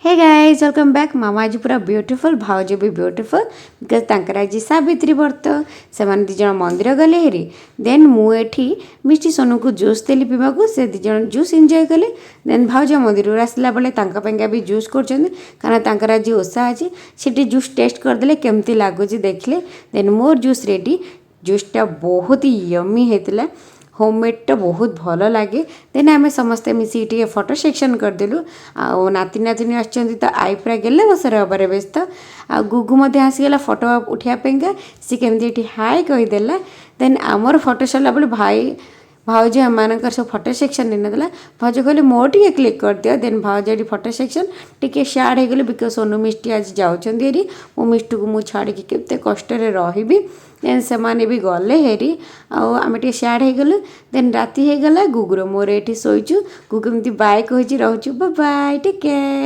Hey guys, welcome back. ମାମା ଆଜି ପୁରା beautiful, ଭାଉଜ ବି ବ୍ୟୁଟିଫୁଲ୍, because ତାଙ୍କର ଆଜି ସାବିତ୍ରୀ ବ୍ରତ। ସେମାନେ ଦୁଇ ଜଣ ମନ୍ଦିର ଗଲେ ହେରି। ଦେନ୍ ମୁଁ ଏଠି ମିଷ୍ଟି ସୋନୁକୁ ଜୁସ୍ ଦେଲି ପିଇବାକୁ। ସେ ଦୁଇ ଜଣ ଜୁସ୍ ଏନ୍ଜୟ କଲେ। ଦେନ୍ ଭାଉଜ ମନ୍ଦିରରୁ ଆସିଲା ବେଳେ ତାଙ୍କ ପାଇଁକା ବି ଜୁସ୍ କରୁଛନ୍ତି, କାରଣ ତାଙ୍କର ଆଜି ଓଷା ଅଛି। ସେଠି ଜୁସ୍ ଟେଷ୍ଟ କରିଦେଲେ, କେମିତି ଲାଗୁଛି ଦେଖିଲେ। ଦେନ୍ ମୋର ଜୁସ୍ ରେଡ଼ି। ଜୁସ୍ଟା ବହୁତ ୟମି ହେଇଥିଲା। ହୋମମେଡ଼୍ଟା ବହୁତ ଭଲ ଲାଗେ। ଦେନ୍ ଆମେ ସମସ୍ତେ ମିଶିକି ଟିକେ ଫଟୋ ସେକ୍ସନ୍ କରିଦେଲୁ। ଆଉ ନାତି ନାତୁଣୀ ଆସିଛନ୍ତି ତ I ପୁରା ଗେଲେ ବସରେ ହେବାରେ ବ୍ୟସ୍ତ। ଆଉ ଗୁଗୁ ମଧ୍ୟ ଆସିଗଲା ଫଟୋ ଉଠିବା ପାଇଁକା। ସେ କେମିତି ଏଠି ହାଏ କହିଦେଲା। ଦେନ୍ ଆମର ଫଟୋ ସରିଲା ବେଳେ ଭାଇ ଭାଉଜ ଏମାନଙ୍କର ସବୁ ଫଟୋ ସେକ୍ସନ୍ ହେଇନଥିଲା। ଭାଉଜ କହିଲେ, ମୋର ଟିକେ କ୍ଲିକ୍ କରିଦିଅ। ଦେନ୍ ଭାଉଜ ଏଠି ଫଟୋ ସେକ୍ସନ୍ ଟିକେ ସ୍ୟାଡ଼ ହେଇଗଲେ, because Sonu ମିଷ୍ଟି ଆଜି ଯାଉଛନ୍ତି ହେରି। ମୋ ମିଷ୍ଟୁକୁ ମୁଁ ଛାଡ଼ିକି କେତେ କଷ୍ଟରେ ରହିବି। ଦେନ୍ ସେମାନେ ବି ଗଲେ ହେରି ଆଉ ଆମେ ଟିକେ ସ୍ୟାଡ଼ ହେଇଗଲୁ। ଦେନ୍ ରାତି ହେଇଗଲା। ଗୁଗୁର ମୋର ଏଠି ଶୋଇଛୁ। ଗୁଗୁ ଏମିତି ବାଏ କହିଛି, ରହୁଛୁ, ବାଏ, ଟେକ୍ କେୟାର।